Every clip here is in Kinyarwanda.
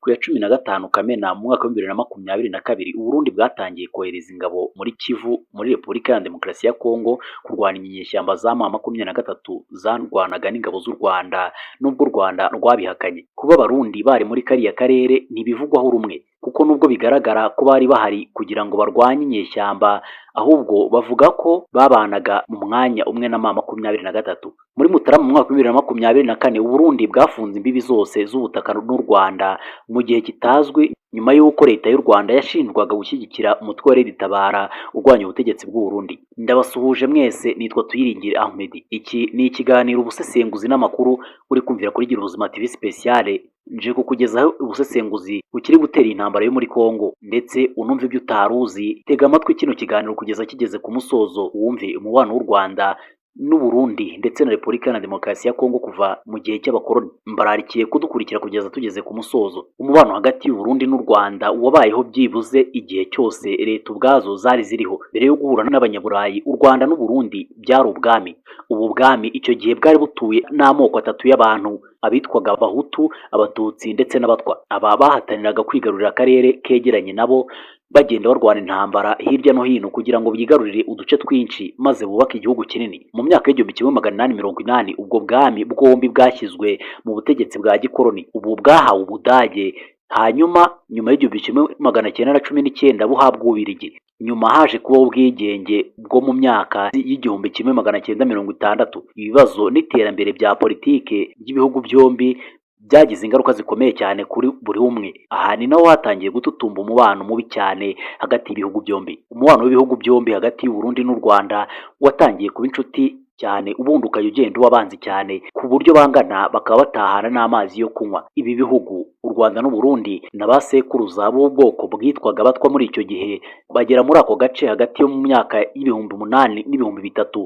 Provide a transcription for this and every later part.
Ku ya 15 Kamena mu mwaka wa 2022, u Burundi bwatangiye kohereza ingabo muri Kivu muri Repubulika ya Demokarasi ya Kongo kurwanya inyeshyamba za M23 zarwanaga n'ingabo z'u Rwanda, nubwo u Rwanda rwabihakanye. Kuba Abarundi bari muri kariya karere ntibivugwaho rumwe, kuko nubwo bigaragara ko bari bahari kugira ngo barwanye inyeshyamba, ahubwo bavuga ko babanaga mu mwanya umwe na M23. Muri Mutarama mu mwaka wa 2024, u Burundi bwafunze imbibi zose z'ubutaka n'u Rwanda mu gihe kitazwi, nyuma y'uko leta y'u Rwanda yashinjwaga gushyigikira umutwe wa Red Tabara urwanya ubutegetsi bw'u Burundi. Ndabasuhuje mwese, nitwa Tuyiringire Ahmed. Iki ni ikiganiro Ubusesenguzi n'Amakuru uri kumvira kuri Gira Ubuzima TV Speciale. Nje kukugezaho ubusesenguzi bukiri gutera intambara yo muri Kongo, ndetse unumve ibyo utari uzi. Tega amatwi kino kiganiro kugeza kigeze ku musozo, wumve umubano w'u Rwanda n'u Burundi ndetse na Repubulika ya Demokarasi ya Kongo kuva mu gihe cy'abakoloni. Mbararikiye kudukurikira kugeza tugeze ku musozo. Umubano hagati y'u Burundi n'u Rwanda wabayeho byibuze igihe cyose leta ubwazo zari ziriho. Mbere yo guhura n'Abanyaburayi, u Rwanda n'u Burundi byari ubwami. Ubu bwami icyo gihe bwari butuwe n'amoko atatu y'abantu, abitwaga Abahutu, Abatutsi ndetse n'Abatwa. Aba bahataniraga kwigarurira akarere kegeranye nabo, bagenda barwana intambara hirya no hino kugira ngo bigarurire uduce twinshi maze bubake igihugu kinini. Mu myaka y'1880, ubwo bwami bwombi bwashyizwe mu butegetsi bwa gikoloni, ubu bwahawe Ubudage, hanyuma nyuma y'1919 buhabwa Ububiligi. Nyuma haje kubaho ubwigenge bwo mu myaka y'1960. Ibibazo n'iterambere bya politike by'ibihugu byombi byagize ingaruka zikomeye cyane kuri buri umwe. Aha ni naho hatangiye gututumba umubano mubi cyane hagati y'ibihugu byombi. Umubano w'ibihugu byombi hagati y'u Burundi n'u Rwanda watangiye kuba inshuti cyane, ubundi ukajya ugenda uba abanzi cyane, ku buryo bangana bakaba batahana n'amazi yo kunywa. Ibi bihugu, u Rwanda n'u Burundi, na ba sekuruza b'ubwoko bwitwaga Abatwa muri icyo gihe, bagera muri ako gace hagati yo mu myaka y'8000 n'ibihumbi 3.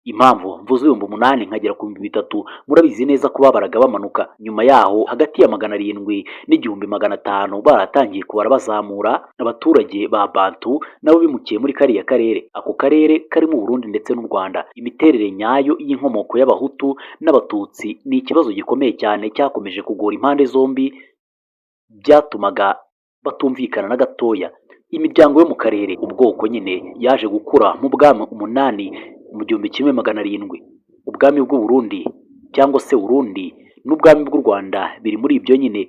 Impamvu mvuze 8000 nkagera ku 3000, murabizi neza ko babaraga bamanuka. Nyuma yaho, hagati ya 700 n'1500, baratangiye kubara bazamura. Abaturage ba Bantu nabo bimukiye muri kariya karere, ako karere karimo Burundi ndetse n'u Rwanda. Imiterere nyayo y'inkomoko y'Abahutu n'Abatutsi ni ikibazo gikomeye cyane cyakomeje kugora impande zombi, byatumaga batumvikana na gatoya. Imiryango yo mu karere, ubwoko nyine, yaje gukura mu bwami umunani mu 1700. Ubwami bw'u Burundi cyangwa se Urundi n'ubwami bw'u Rwanda biri muri ibyo nyine,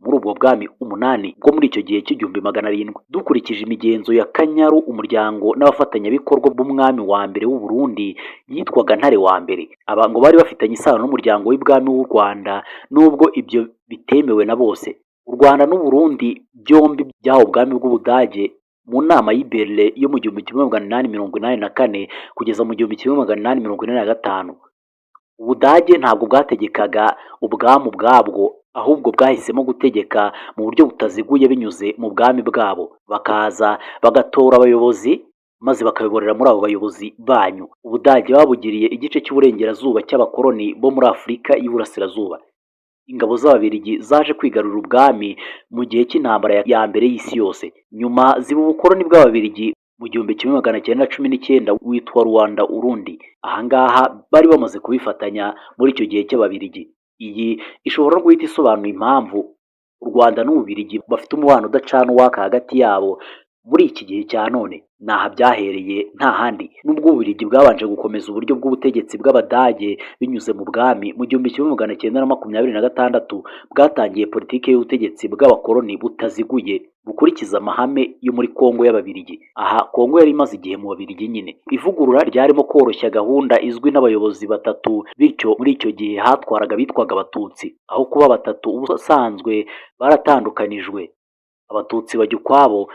muri ubwo bwami umunani bwo muri icyo gihe cy'1700. Dukurikije imigenzo ya Kanyaru, umuryango n'abafatanyabikorwa b'umwami wa mbere w'u Burundi yitwaga Ntare wa mbere. Aba ngo bari bafitanye isano n'umuryango w'ibwami w'u Rwanda, nubwo ibyo bitemewe na bose. U Rwanda n'u Burundi byombi byahawe ubwami bw'Ubudage mu nama y'i Berlin yo mu 1884 kugeza mu 1885. Ubudage ntabwo bwategekaga ubwami ubwabwo, ahubwo bwahisemo gutegeka mu buryo butaziguye binyuze mu bwami bwabo, bakaza bagatora abayobozi maze bakayoborera muri abo bayobozi banyu. Ubudage babugiriye igice cy'uburengerazuba cy'abakoloni bo muri Afurika y'Iburasirazuba. Ingabo z'Ababiligi zaje kwigarurira ubwami mu gihe cy'intambara ya mbere y'isi yose, nyuma ziba ubukoloni bw'Ababiligi mu 1919, witwa Rwanda Urundi. Ahangaha bari bamaze kubifatanya muri icyo gihe cy'Ababiligi. Iyi ishobora no guhita isobanura impamvu u Rwanda n'Ububiligi bafite umubano udacana uwaka hagati yabo muri iki gihe cya none. Ni aha byahereye, nta handi. Nubwo Ububiligi bwabanje gukomeza uburyo bw'ubutegetsi bw'Abadage binyuze mu bwami, mu 1926 bwatangiye politiki y'ubutegetsi bw'abakoloni butaziguye, bukurikiza amahame yo muri Kongo y'Ababiligi. Aha Kongo yari imaze igihe mu Babiligi nyine. Ivugurura ryarimo koroshya gahunda izwi n'abayobozi batatu, bityo muri icyo gihe hatwaraga abitwaga Abatutsi aho kuba batatu ubusanzwe. Baratandukanijwe, Abatutsi bajya ukwabo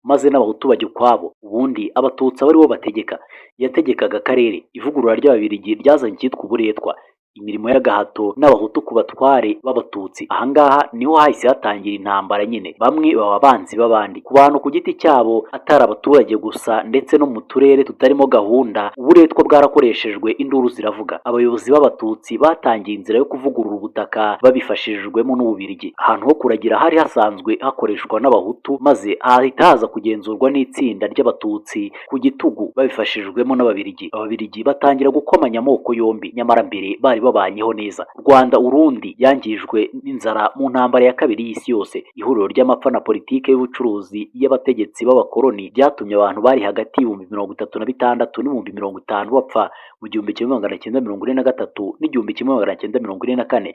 maze n'Abahutu bajya ukwabo, ubundi Abatutsi aba aribo bategeka. Yategekaga akarere. Ivugurura ry'Ababiligi ryazanye icyitwa uburetwa, imirimo y'agahato n'Abahutu ku batware b'Abatutsi. Ahangaha niho hahise hatangira intambara nyine, bamwe baba abanzi b'abandi. Ku bantu ku giti cyabo, atari abaturage gusa, ndetse no mu turere tutarimo gahunda, uburetwa bwarakoreshejwe, induru ziravuga. Abayobozi b'Abatutsi batangiye inzira yo kuvugurura ubutaka babifashijwemo n'Ububirigi. Ahantu ho kuragira hari hasanzwe hakoreshwa n'Abahutu, maze hahita haza kugenzurwa n'itsinda ry'Abatutsi ku gitugu babifashijwemo n'Ababirigi. Ababirigi batangira gukomanya amoko yombi, nyamara mbere bari babanyeho neza. Rwanda Urundi yangijwe n'inzara mu ntambara ya kabiri y'isi yose. Ihuriro ry'amapfa na politike y'ubucuruzi y'abategetsi b'abakoloni byatumye abantu bari hagati y'36,000 n'ibihumbi 50,000 bapfa mu 1943 n'1944,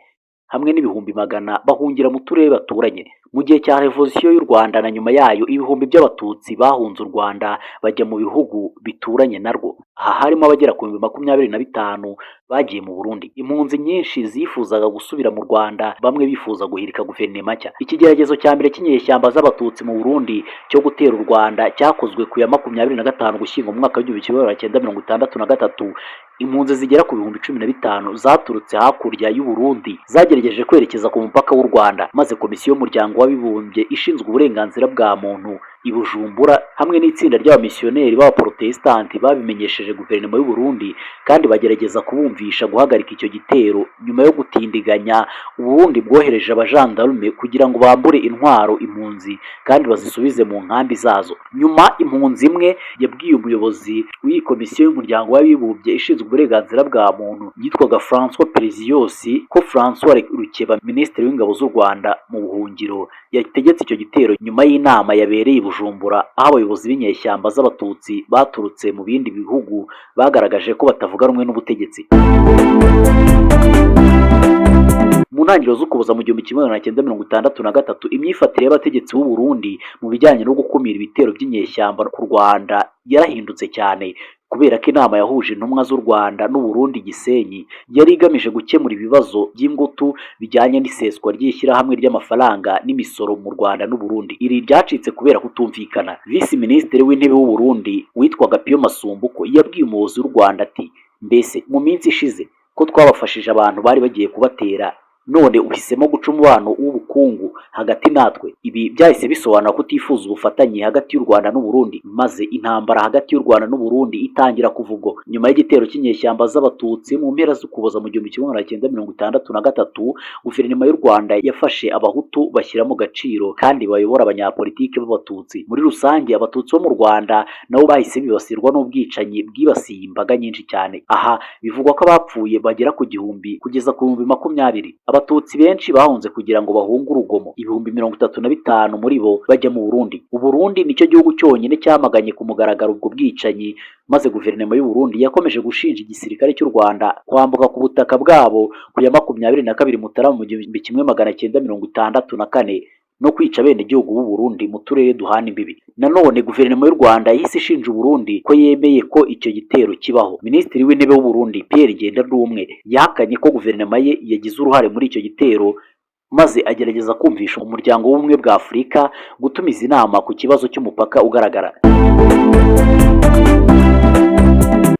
hamwe n'ibihumbi magana bahungira mu turere baturanye. Mu gihe cya Revolisiyo y'u Rwanda na nyuma yayo, ibihumbi by'Abatutsi bahunze u Rwanda bajya mu bihugu bituranye narwo. Aha harimo abagera ku 25,000 bagiye mu Burundi. Impunzi nyinshi zifuzaga gusubira mu Rwanda, bamwe bifuza guhirika guverinoma nshya. Ikigeragezo cya mbere cy'inyeshyamba z'Abatutsi mu Burundi cyo gutera u Rwanda cyakozwe ku ya 25 Gushyingo mu mwaka w'1963. Impunzi zigera ku 15,000 zaturutse hakurya y'u Burundi zagerageje kwerekeza ku mupaka w'u Rwanda, maze Komisiyo y'Umuryango w'Abibumbye ishinzwe uburenganzira bwa muntu i Bujumbura hamwe n'itsinda ry'abamisiyoneri b'Abaporotesitanti babimenyesheje guverinoma y'u Burundi kandi bagerageza kubumvisha guhagarika icyo gitero. Nyuma yo gutindiganya, u Burundi bwohereje abajandarume kugira ngo bambure intwaro impunzi kandi bazisubize mu nkambi zazo. Nyuma impunzi imwe yabwiye umuyobozi w'iyi Komisiyo y'Umuryango w'Abibumbye ishinzwe uburenganzira bwa muntu yitwaga François Perezios ko François Rukeba, Minisitiri w'Ingabo z'u Rwanda mu buhungiro, yategetse icyo gitero nyuma y'inama yabereye i Bujumbura, aho abayobozi b'inyeshyamba z'Abatutsi baturutse mu bindi bihugu bagaragaje ko batavuga rumwe n'ubutegetsi. Mu ntangiriro z'Ukuboza mu 1963, imyifatire y'abategetsi b'u Burundi mu bijyanye no gukumira ibitero by'inyeshyamba ku Rwanda yarahindutse cyane, kubera ko inama yahuje intumwa z'u Rwanda n'u Burundi Gisenyi yari igamije gukemura ibibazo by'ingutu bijyanye n'iseswa ry'ishyirahamwe ry'amafaranga n'imisoro mu Rwanda n'u Burundi. Iri ryacitse kubera kutumvikana. Visi Minisitiri w'Intebe w'u Burundi witwaga Pio Masumbuko yabwiye umuyobozi w'u Rwanda ati: "Mbese mu minsi ishize ko twabafashije abantu bari bagiye kubatera, none uhisemo guca umubano w'ubukungu hagati natwe?" Ibi byahise bisobanura kutifuza ubufatanye hagati y'u Rwanda n'u Burundi, maze intambara hagati y'u Rwanda n'u Burundi itangira kuva ubwo. Nyuma y'igitero cy'inyeshyamba z'Abatutsi mu mpera z'Ukuboza mu 1963, guverinoma y'u Rwanda yafashe Abahutu bashyira mu gaciro kandi bayobora abanyapolitiki b'Abatutsi. Muri rusange, Abatutsi bo mu Rwanda nabo bahise bibasirwa n'ubwicanyi bwibasiye imbaga nyinshi cyane. Aha bivugwa ko abapfuye bagera ku 1,000 kugeza ku 20,000. Abatutsi benshi bahunze kugira ngo bahunge urugomo, 35,000 muri bo bajya mu Burundi. U Burundi nicyo gihugu cyonyine cyamaganye ku mugaragaro ubwo bwicanyi, maze guverinoma y'u Burundi yakomeje gushinja igisirikare cy'u Rwanda kwambuka ku butaka bwabo ku ya 22 Mutarama mu 1964 no kwica abenegihugu b'u Burundi mu turere duhana imbibi. Nanone guverinoma y'u Rwanda yahise ishinja u Burundi ko yemeye ko icyo gitero kibaho. Minisitiri w'Intebe w'u Burundi Pierre Ngendandumwe yahakanye ko guverinoma ye yagize uruhare muri icyo gitero, maze agerageza kumvisha Umuryango w'Ubumwe bwa Afurika gutumiza inama ku kibazo cy'umupaka ugaragara.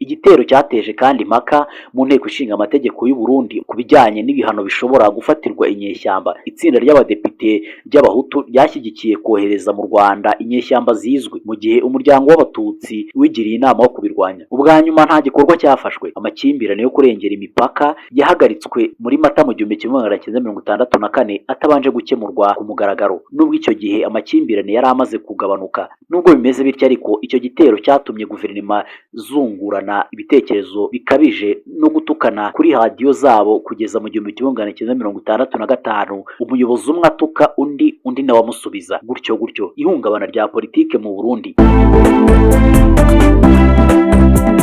Igitero cyateje kandi impaka mu Nteko Ishinga Amategeko y'u Burundi ku bijyanye n'ibihano bishobora gufatirwa inyeshyamba. Itsinda ry'abadepite ry'Abahutu ryashyigikiye kohereza mu Rwanda inyeshyamba zizwi, mu gihe umuryango w'Abatutsi wigiriye inama wo kubirwanya. Ubwa nyuma nta gikorwa cyafashwe. Amakimbirane yo kurengera imipaka yahagaritswe muri Mata mu 1964 atabanje gukemurwa ku mugaragaro, nubwo icyo gihe amakimbirane yari amaze kugabanuka. Nubwo bimeze bityo ariko, icyo gitero cyatumye guverinoma zungurana ibitekerezo bikabije no gutukana kuri radiyo zabo kugeza mu 1965, umuyobozi umwe atuka undi, undi nawe amusubiza gutyo gutyo. Ihungabana rya politike mu Burundi.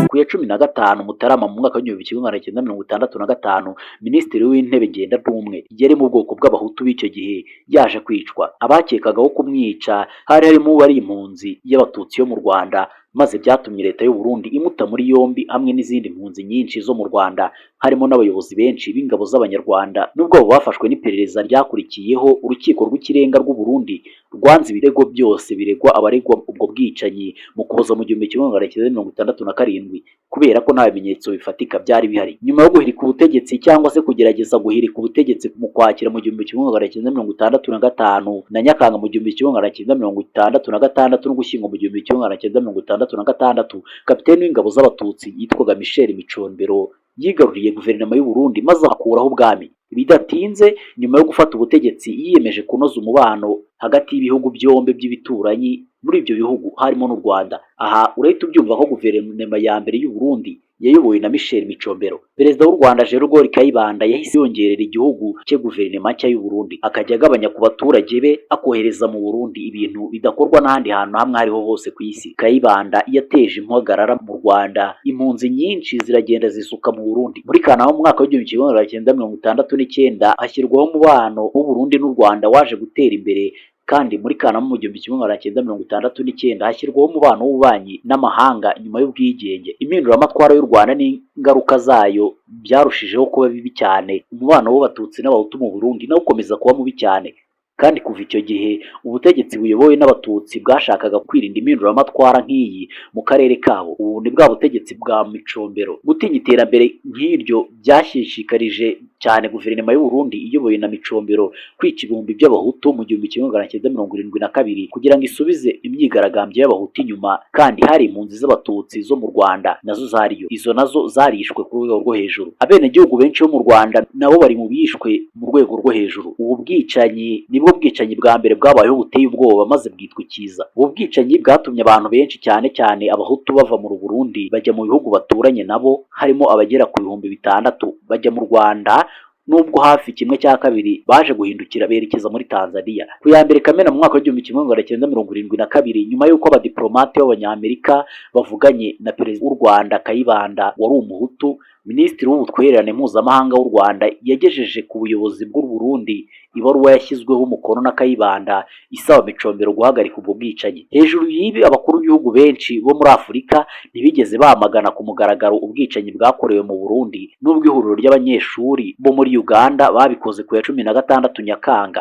Ku ya 15 Mutarama mu mwaka w'1965, Minisitiri w'Intebe Ngendandumwe yari mu bwoko bw'Abahutu b'icyo gihe yaje kwicwa. Abakekagaho kumwica hari harimo uwari impunzi y'Abatutsi yo mu Rwanda, maze byatumye leta y'u Burundi imuta muri yombi hamwe n'izindi mpunzi nyinshi zo mu Rwanda, harimo n'abayobozi benshi b'ingabo z'Abanyarwanda. Nubwo abo bafashwe n'iperereza ryakurikiyeho, Urukiko rw'Ikirenga rw'u Burundi rwanze ibirego byose biregwa abaregwa ubwo bwicanyi mu Kuboza mu 1967, kubera ko nta bimenyetso bifatika byari bihari. Nyuma yo guhirika ubutegetsi cyangwa se kugerageza guhirika ubutegetsi mu Kwakira mu 1965 na Nyakanga mu 1966 n'Ugushyingo mu 1966, kapiteni w'ingabo z'Abatutsi yitwaga Michel Micombero yigaruriye guverinoma y'u Burundi maze akuraho ubwami. Bidatinze nyuma yo gufata ubutegetsi, yiyemeje kunoza umubano hagati y'ibihugu byombi by'ibituranyi. Muri ibyo bihugu harimo n'u Rwanda. Aha urahita ubyumva ko guverinoma ya mbere y'u Burundi Yayobowe na Michel Micombero. Perezida w'u Rwanda Gerard Kayibanda yahise yongerera igihugu cye guverinoma nshya y'u Burundi, akajya agabanya ku baturage be, akohereza mu Burundi ibintu bidakorwa n'ahandi hantu hamwe ariho hose ku isi. Kayibanda yateje impagarara mu Rwanda, impunzi nyinshi ziragenda zisuka mu Burundi. Muri Kanama mu mwaka w'1969 hashyirwaho umubano w'u Burundi n'u Rwanda waje gutera imbere, kandi muri Kanama mu 1969 hashyirwaho umubano w'ububanyi n'amahanga nyuma y'ubwigenge. Impinduramatwara y'u Rwanda n'ingaruka zayo byarushijeho kuba bibi cyane. Umubano w'Abatutsi n'Abahutu mu Burundi nawo ukomeza kuba mubi cyane, kandi kuva icyo gihe ubutegetsi buyobowe n'Abatutsi bwashakaga kwirinda impinduramatwara nk'iyi mu karere kabo. Ubu ni bwa butegetsi bwa Micombero. Gutinya iterambere nk'iryo byashishikarije cyane guverinoma y'u Burundi iyobowe na Micombero kwica ibihumbi by'Abahutu mu 1972 kugira ngo isubize imyigaragambyo y'Abahutu inyuma. Kandi hari impunzi z'Abatutsi zo mu Rwanda nazo zariyo, izo nazo zarishwe ku rwego rwo hejuru. Abenegihugu benshi bo mu Rwanda nabo bari mu bishwe mu rwego rwo hejuru. Ubu bwicanyi nibwo bwicanyi bwa mbere bwabayeho buteye ubwoba, maze bwitwa ikiza. Ubu bwicanyi bwatumye abantu benshi, cyane cyane Abahutu, bava mu Burundi bajya mu bihugu baturanye nabo, harimo abagera ku 6000 bajya mu Rwanda, nubwo hafi kimwe cya kabiri baje guhindukira berekeza muri Tanzania. Ku ya 1 Kamena mu mwaka w'1972, nyuma y'uko abadiplomate b'Abanyamerika bavuganye na perezida w'u Rwanda Kayibanda wari Umuhutu, Minisitiri w'Ubutwererane Mpuzamahanga w'u Rwanda yagejeje ku buyobozi bw'u Burundi ibaruwa yashyizweho umukono na Kayibanda isaba Micombero guhagarika ubwo bwicanyi. Hejuru y'ibi, abakuru b'ibihugu benshi bo muri Afurika ntibigeze bamagana ku mugaragaro ubwicanyi bwakorewe mu Burundi, nubwo ihuriro ry'abanyeshuri bo muri Uganda babikoze ku ya 16 Nyakanga.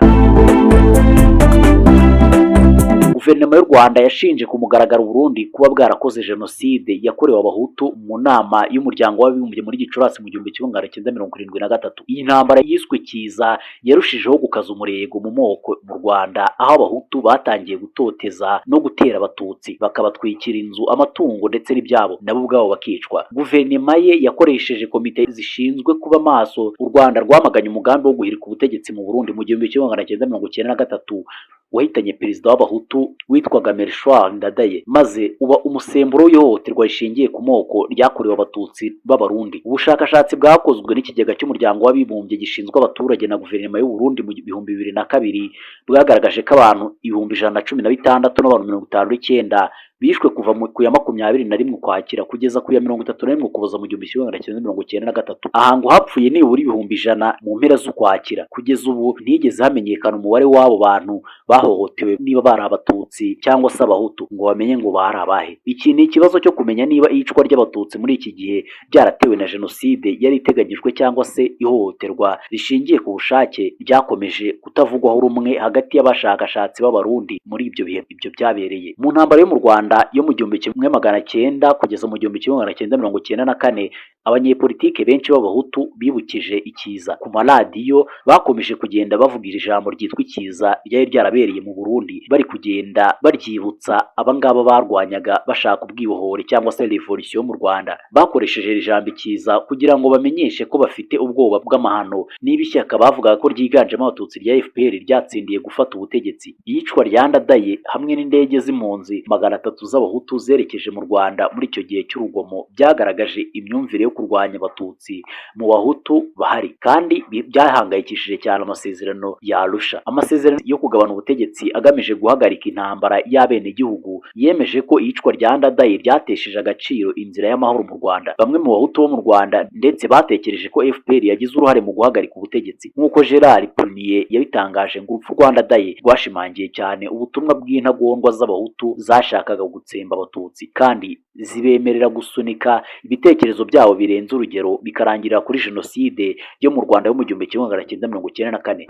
Guverinoma y'u Rwanda yashinje ku mugaragaro Burundi kuba bwarakoze jenoside yakorewe Abahutu mu nama y'Umuryango w'Abibumbye muri Gicurasi mu 1973. Iyi ntambara yiswe Kiza yarushijeho gukaza umurego mu moko mu Rwanda, aho Abahutu batangiye gutoteza no gutera Abatutsi, bakabatwikira inzu, amatungo ndetse n'ibyabo, nabo ubwabo bakicwa. Guverinoma ye yakoresheje komite zishinzwe kuba maso. U Rwanda rwamaganye umugambi wo guhirika ubutegetsi mu Burundi mu 1993 wahitanye perezida w'Abahutu witwaga Melchior Ndadaye, maze uba umusemburo w'ihohoterwa rishingiye ku moko ryakorewe Abatutsi b'Abarundi. Ubushakashatsi bwakozwe n'Ikigega cy'Umuryango w'Abibumbye gishinzwe abaturage na guverinoma y'u Burundi mu 2002 bwagaragaje ko abantu 116,000 n'abantu 59 bishwe kuva ku ya 21 Ukwakira kugeza ku ya 31 Ukuboza mu 1993. Aha ngo hapfuye nibura 100,000 mu mpera z'Ukwakira. Kugeza ubu ntiyigeze hamenyekana umubare w'abo bantu bahohotewe, niba bari Abatutsi cyangwa se Abahutu, ngo bamenye ngo bari abahe. Iki ni ikibazo cyo kumenya niba iyicwa ry'Abatutsi muri iki gihe ryaratewe na jenoside yari iteganyijwe cyangwa se ihohoterwa rishingiye ku bushake, ryakomeje kutavugwaho rumwe hagati y'abashakashatsi b'Abarundi muri ibyo bihe ibyo byabereye. Mu ntambara yo mu Rwanda yo mu 1900 kugeza mu 1994, abanyepolitike benshi b'Abahutu bibukije ikiza ku maradiyo. Bakomeje kugenda bavuga iri jambo ryitwa ikiza ryari ryarabereye mu Burundi, bari kugenda baryibutsa abangaba barwanyaga bashaka ubwibohore cyangwa se revolution mu Rwanda. Bakoresheje iri jambo ikiza kugira ngo bamenyeshe ko bafite ubwoba bw'amahano niba ishyaka bavugaga ko ryiganjemo Abatutsi rya FPR ryatsindiye gufata ubutegetsi. Iyicwa rya Ndadaye hamwe n'indege z'impunzi 300 z'Abahutu zerekeje mu Rwanda muri icyo gihe cy'urugomo byagaragaje imyumvire yo kurwanya Abatutsi mu Bahutu bahari, kandi byahangayikishije cyane amasezerano ya Arusha. Amasezerano yo kugabana ubutegetsi agamije guhagarika intambara y'abenegihugu yemeje ko iyicwa rya Ndadaye ryatesheje agaciro inzira y'amahoro mu Rwanda. Bamwe mu Bahutu bo mu Rwanda ndetse batekereje ko FPR yagize uruhare mu guhagarika ubutegetsi, nk'uko Gerard Prunier yabitangaje, ngo urupfu rwa Ndadaye rwashimangiye cyane ubutumwa bw'intagondwa z'Abahutu zashakaga gutsemba Abatutsi, kandi zibemerera gusunika ibitekerezo byabo birenze urugero, bikarangirira kuri jenoside yo mu Rwanda yo mu 1994.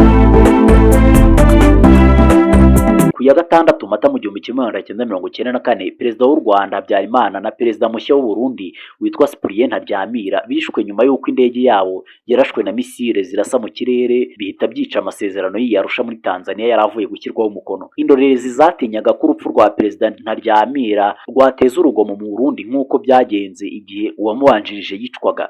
Ku ya 6 Mata mu 1994, perezida w'u Rwanda Habyarimana na perezida mushya w'u Burundi witwa Cyprien Ntaryamira bishwe nyuma y'uko indege yabo yarashwe na misile zirasa mu kirere, bihita byica amasezerano y'i Arusha muri Tanzania yari avuye gushyirwaho umukono. Indorerezi zatinyaga ko urupfu rwa perezida Ntaryamira rwateza urugomo mu Burundi nk'uko byagenze igihe uwamubanjirije yicwaga.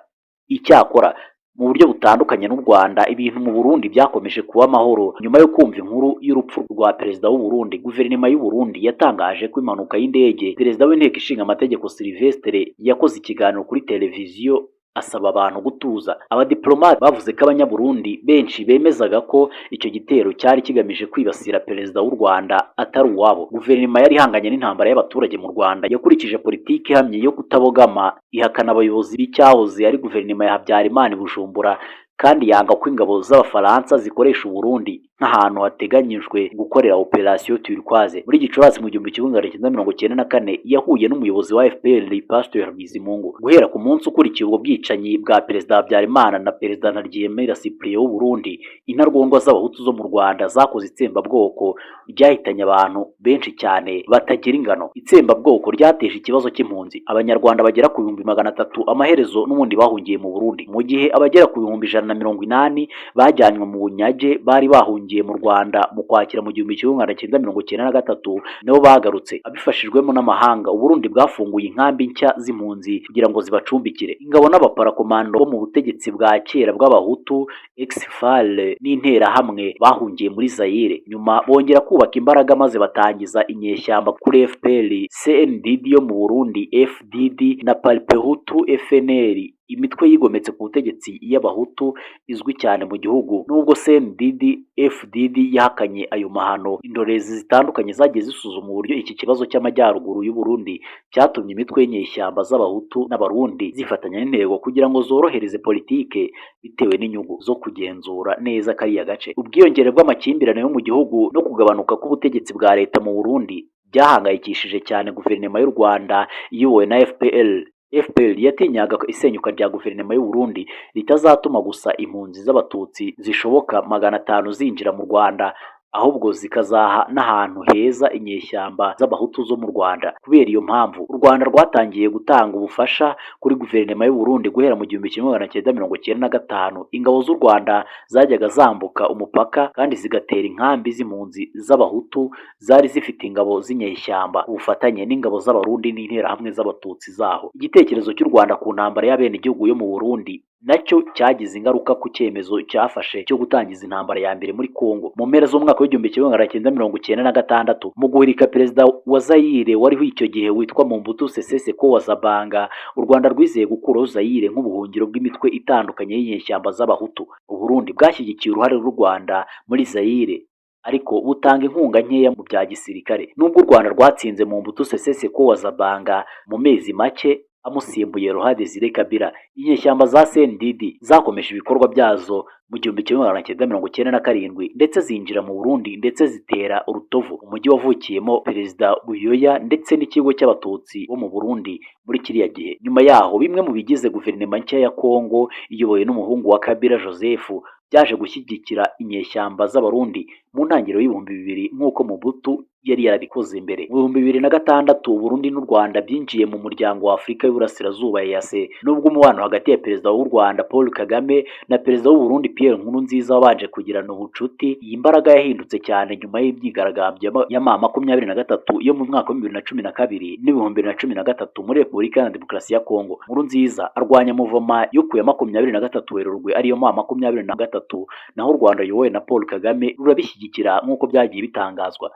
Icyakora Mu buryo butandukanye n'u Rwanda, ibintu mu Burundi byakomeje kuba amahoro nyuma yo kumva inkuru y'urupfu rwa perezida w'u Burundi. Guverinoma y'u Burundi yatangaje ko impanuka y'indege. Perezida w'Inteko Ishinga Amategeko Sylvestre yakoze ikiganiro kuri televiziyo asaba abantu gutuza. Abadiplomate bavuze ko Abanyaburundi benshi bemezaga ko icyo gitero cyari kigamije kwibasira perezida w'u Rwanda atari uwabo. Guverinoma yari ihanganye n'intambara y'abaturage mu Rwanda yakurikije politiki ihamye yo kutabogama, ihakana abayobozi b'icyahoze ari guverinoma ya Habyarimana i Bujumbura, kandi yanga ko ingabo z'Abafaransa zikoresha Uburundi nk'ahantu hateganyijwe gukorera Opération Turquoise. Muri Gicurasi mu 1994 yahuye n'umuyobozi wa FPR, Pasteur Bizimungu. Guhera ku munsi ukurikiye ubwo bwicanyi bwa perezida Habyarimana na perezida Ntaryamira Cyprien w'u Burundi, intagondwa z'Abahutu zo mu Rwanda zakoze itsembabwoko ryahitanye abantu benshi cyane batagira ingano. Itsembabwoko ryateje ikibazo cy'impunzi. Abanyarwanda bagera ku 300,000 amaherezo n'ubundi bahungiye mu Burundi, mu gihe abagera ku 180,000 bajyanywe mu bunyage. Bari bahungiye mu Rwanda mu Kwakira mu 1993 nabo bagarutse. Abifashijwemo n'amahanga, Uburundi bwafunguye inkambi nshya z'impunzi kugira ngo zibacumbikire. Ingabo n'abaparakomando bo mu butegetsi bwa kera bw'Abahutu, ex-FAR, n'Interahamwe bahungiye muri Zaire, nyuma bongera kubaka imbaraga maze batangiza inyeshyamba kuri FPR, CNDD yo mu Burundi, FDD na Palipehutu FNL, imitwe yigometse ku butegetsi y'Abahutu izwi cyane mu gihugu. Nubwo CNDD FDD yahakanye ayo mahano, indorerezi zitandukanye zagiye zisuzuma uburyo iki kibazo cy'amajyaruguru y'u Burundi cyatumye imitwe y'inyeshyamba z'Abahutu n'Abarundi zifatanya n'intego kugira ngo zorohereze politike bitewe n'inyungu zo kugenzura neza kariya gace. Ubwiyongere bw'amakimbirane yo mu gihugu no kugabanuka k'ubutegetsi bwa leta mu Burundi byahangayikishije cyane guverinoma y'u Rwanda iyobowe na FPR. FPR yatinyaga ko isenyuka rya guverinoma y'u Burundi ritazatuma gusa impunzi z'Abatutsi zishoboka 500 zinjira mu Rwanda, ahubwo zikazaha n'ahantu heza inyeshyamba z'Abahutu zo mu Rwanda. Kubera iyo mpamvu, u Rwanda rwatangiye gutanga ubufasha kuri guverinoma y'u Burundi guhera mu 1995. Ingabo z'u Rwanda zajyaga zambuka umupaka kandi zigatera inkambi z'impunzi z'Abahutu zari zifite ingabo z'inyeshyamba, ku bufatanye n'ingabo z'Abarundi n'Interahamwe z'Abatutsi zaho. Igitekerezo cy'u Rwanda ku ntambara y'abenegihugu yo mu Burundi nacyo cyagize ingaruka ku cyemezo cyafashe cyo gutangiza intambara ya mbere muri Congo mu mpera z'umwaka w'1996, mu guhirika perezida wa Zaire wariho icyo gihe witwa Mobutu Sese Seko wa Zabanga. U Rwanda rwizeye gukuraho Zaire nk'ubuhungiro bw'imitwe itandukanye y'inyeshyamba z'Abahutu. Uburundi bwashyigikiye uruhare rw'u Rwanda muri Zaire, ariko butanga inkunga nkeya mu bya gisirikare. Nubwo u Rwanda rwatsinze Mobutu Sese Seko wa Zabanga mu mezi make amusimbuye Laurent Desire Kabila, inyeshyamba za CNDD zakomeje ibikorwa byazo mu 1997, ndetse zinjira mu Burundi, ndetse zitera Urutovu, umujyi wavukiyemo perezida Buyoya, ndetse n'ikigo cy'Abatutsi bo mu Burundi muri kiriya gihe. Nyuma yaho, bimwe mu bigize guverinoma nshya ya Congo iyobowe n'umuhungu wa Kabila Joseph byaje gushyigikira inyeshyamba z'Abarundi mu ntangiriro y'2000, nk'uko Mobutu yari yarabikoze mbere. Mu 2006 Burundi n'u Rwanda byinjiye mu Muryango wa Afurika y'Uburasirazuba, EAC. Nubwo umubano hagati ya perezida w'u Rwanda Paul Kagame na perezida w'u Burundi Pierre Nkurunziza wabanje kugirana ubucuti, iyi mbaraga yahindutse cyane nyuma y'imyigaragambyo ya M23 yo mu mwaka wa 2012 n'2013 muri Repubulika Iharanira Demokarasi ya Kongo. Nkurunziza arwanya mouvement yo ku ya 23 Werurwe, ariyo M23, naho u Rwanda ruyobowe na Paul Kagame rurabishyigikira, nk'uko byagiye bitangazwa.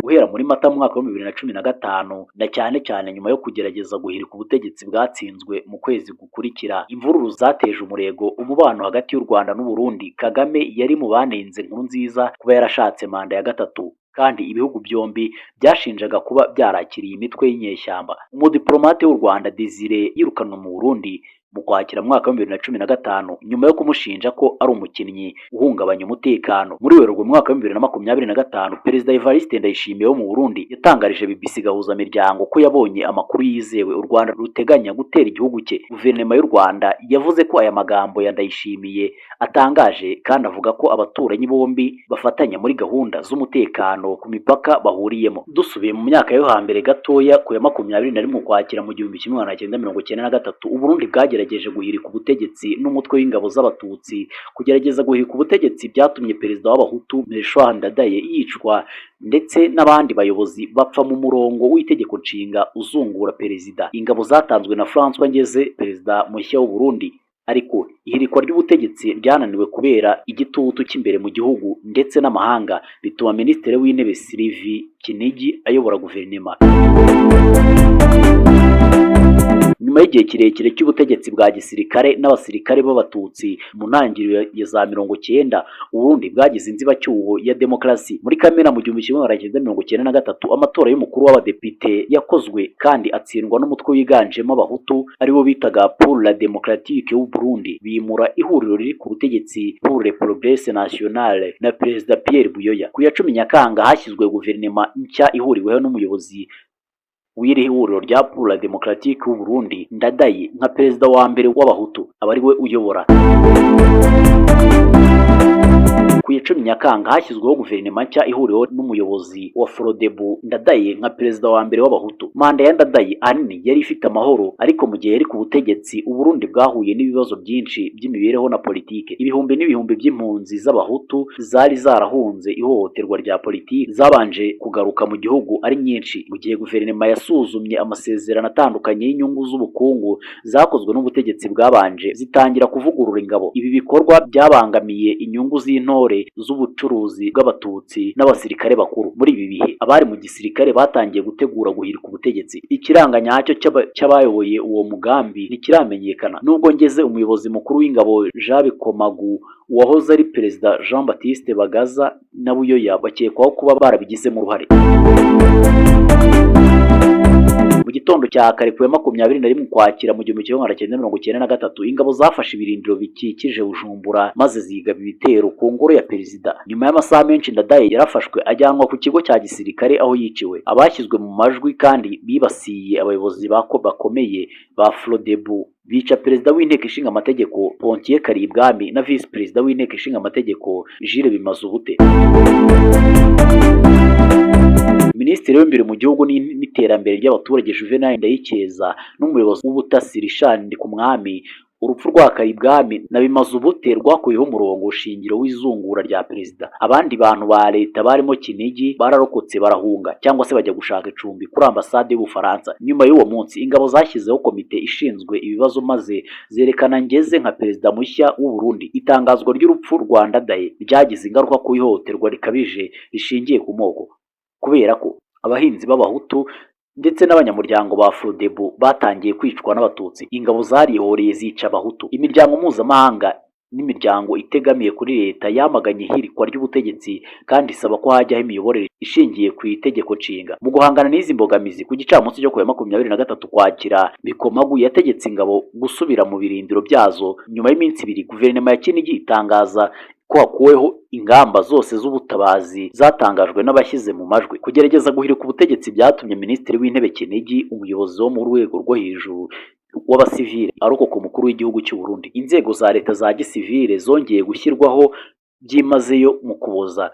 Guhera muri Mata mu mwaka wa 2015, na cyane cyane nyuma yo kugerageza guhirika ubutegetsi bwatsinzwe mu kwezi gukurikira, imvururu zateje umurego umubano hagati y'u Rwanda n'u Burundi. Kagame yari mu banenze Nkurunziza kuba yarashatse manda ya gatatu, kandi ibihugu byombi byashinjaga kuba byarakiriye imitwe y'inyeshyamba. Umudiplomate w'u Rwanda Desire yirukanwe mu Burundi mu Kwakira mu mwaka wa 2015 nyuma yo kumushinja ko ari umukinnyi uhungabanya umutekano. Muri Werurwe mu mwaka wa 2025, perezida Evariste Ndayishimiye wo mu Burundi yatangarije BBC Gahuzamiryango ko yabonye amakuru yizewe u Rwanda ruteganya gutera igihugu cye. Guverinoma y'u Rwanda yavuze ko aya magambo ya Ndayishimiye atangaje, kandi avuga ko abaturanyi bombi bafatanya muri gahunda z'umutekano ku mipaka bahuriyemo. Dusubiye mu myaka yo hambere gatoya, ku ya 21 Ukwakira mu 1993, Uburundi bwagerageje bagerageje guhirika ubutegetsi n'umutwe w'ingabo z'Abatutsi. Kugerageza guhirika ubutegetsi byatumye perezida w'Abahutu Melchior Ndadaye yicwa, ndetse n'abandi bayobozi bapfa mu murongo w'itegeko nshinga uzungura perezida. Ingabo zatanzwe na François Ngeze, perezida mushya w'u Burundi, ariko ihirikwa ry'ubutegetsi ryananiwe kubera igitutu cy'imbere mu gihugu ndetse n'amahanga, bituma minisitiri w'intebe Sylvie Kinigi ayobora guverinoma. Nyuma y'igihe kirekire cy'ubutegetsi bwa gisirikare n'abasirikare b'Abatutsi, mu ntangiriro ya za 90 Uburundi bwagize inzibacyuho ya demokarasi. Muri Kamena mu 1993, amatora y'umukuru w'abadepite yakozwe kandi atsindwa n'umutwe wiganjemo Abahutu, aribo bitaga Pour la Démocratique w'u Burundi, bimura ihuriro riri ku butegetsi Pour le Progrès National na perezida Pierre Buyoya. Ku ya 10 Nyakanga hashyizwe guverinoma nshya ihuriweho n'umuyobozi w'iri huriro rya Pour la Démocratique w'u Burundi, Ndadaye, nka perezida wa mbere w'Abahutu, aba ari we uyobora. Ku 10 Nyakanga hashyizweho guverinoma nshya ihuriweho n'umuyobozi wa Frodebu Ndadaye nka perezida wa mbere w'Abahutu. Manda ya Ndadaye ahanini yari ifite amahoro, ariko mu gihe yari ku butegetsi Uburundi bwahuye n'ibibazo byinshi by'imibereho na politike. Ibihumbi n'ibihumbi by'impunzi z'Abahutu zari zarahunze ihohoterwa rya politiki zabanje kugaruka mu gihugu ari nyinshi, mu gihe guverinoma yasuzumye amasezerano atandukanye y'inyungu z'ubukungu zakozwe n'ubutegetsi bwabanje, zitangira kuvugurura ingabo. Ibi bikorwa byabangamiye inyungu z'intore z'ubucuruzi bw'Abatutsi n'abasirikare bakuru. Muri ibi bihe abari mu gisirikare batangiye gutegura guhirika ubutegetsi. Ikiranga nyacyo cy'abayoboye uwo mugambi ntikiramenyekana, nubwo Ngeze, umuyobozi mukuru w'ingabo Jean Bikomagu, uwahoze ari perezida Jean Baptiste Bagaza na Buyoya bakekwaho kuba barabigizemo uruhare. Mu gitondo cya kare ku ya 21 Ukwakira mu 1993, ingabo zafashe ibirindiro bikikije Bujumbura maze zigaba ibitero ku ngoro ya perezida. Nyuma y'amasaha menshi Ndadaye yarafashwe ajyanwa ku kigo cya gisirikare aho yiciwe. Abashyizwe mu majwi kandi bibasiye abayobozi bakomeye ba Frodebu, bica perezida w'inteko ishinga amategeko Pontien Karibwami na visi perezida w'inteko ishinga amategeko Jules Bimazubute. Minisitiri w'imbere mu gihugu n'iterambere ry'abaturage Juvenal Ndayikeza n'umuyobozi w'ubutasi Richard Ndikumwami. Urupfu rwa Karibwami na Bimazubute rwakuyeho umurongo shingiro w'izungura rya perezida. Abandi bantu ba leta barimo Kinigi bararokotse, barahunga cyangwa se bajya gushaka icumbi kuri ambasade y'Ubufaransa. Nyuma y'uwo munsi ingabo zashyizeho komite ishinzwe ibibazo maze zerekana Ngeze nka perezida mushya w'u Burundi. Itangazwa ry'urupfu rwa Ndadaye ryagize ingaruka ku ihohoterwa rikabije rishingiye ku moko, kubera ko abahinzi b'Abahutu ndetse n'abanyamuryango ba Frodebu batangiye kwicwa n'Abatutsi. Ingabo zarihoreye zica Abahutu. Imiryango mpuzamahanga n'imiryango itegamiye kuri leta yamaganye ihirikwa ry'ubutegetsi kandi isaba ko hajyaho imiyoborere ishingiye ku itegeko nshinga. Mu guhangana n'izi mbogamizi, ku gicamunsi cyo ku ya 23 Ukwakira, Bikomagu yategetse ingabo gusubira mu birindiro byazo. Nyuma y'iminsi 2 guverinoma ya Kinigi itangaza ko hakuweho ingamba zose z'ubutabazi zatangajwe n'abashyize mu majwi. Kugerageza guhirika ubutegetsi byatumye minisitiri w'intebe Kinigi, umuyobozi wo mu rwego rwo hejuru w'abasivile, arokoka umukuru w'igihugu cy'u Burundi. Inzego za leta za gisivile zongeye gushyirwaho byimazeyo mu Kuboza.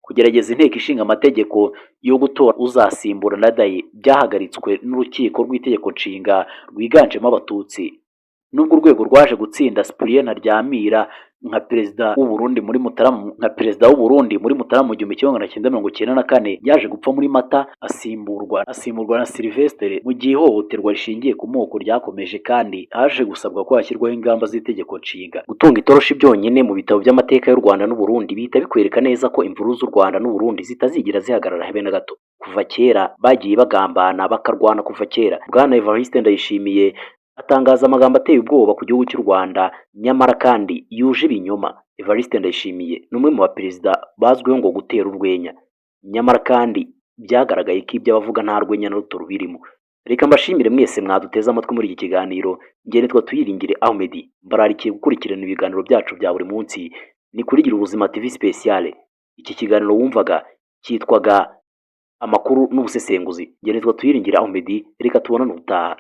Kugerageza inteko ishinga amategeko yo gutora uzasimbura Ndadaye byahagaritswe n'urukiko rw'itegeko nshinga rwiganjemo Abatutsi, nubwo urwego rwaje gutsinda Cyprien Ntaryamira nka perezida w'u Burundi muri Mutarama. Nka perezida w'u Burundi muri Mutarama mu 1994, yaje gupfa muri Mata, asimburwa na Sylvestre, mu gihe ihohoterwa rishingiye ku moko ryakomeje kandi haje gusabwa ko hashyirwaho ingamba z'itegeko nshinga. Gutunga itoroshi byonyine mu bitabo by'amateka y'u Rwanda n'u Burundi bihita bikwereka neza ko imvururu z'u Rwanda n'u Burundi zitazigera zihagarara habe na gato. Kuva kera bagiye bagambana, bakarwana kuva kera. Bwana Evariste Ndayishimiye atangaza amagambo ateye ubwoba ku gihugu cy'u Rwanda, nyamara kandi yuje ibinyoma. Evariste Ndayishimiye ni umwe mu baperezida bazwiho ngo gutera urwenya, nyamara kandi byagaragaye ko ibyo abavuga nta rwenya na ruto rubirimo. Reka mbashimire mwese mwaduteze amatwi muri iki kiganiro. Njye nitwa Tuyiringire Ahmed, mbararikiye gukurikirana ibiganiro byacu bya buri munsi ni kuri Gira Ubuzima TV Spéciale. Iki kiganiro wumvaga cyitwaga amakuru n'ubusesenguzi. Njye nitwa Tuyiringire Ahmed, reka tubonane ubutaha.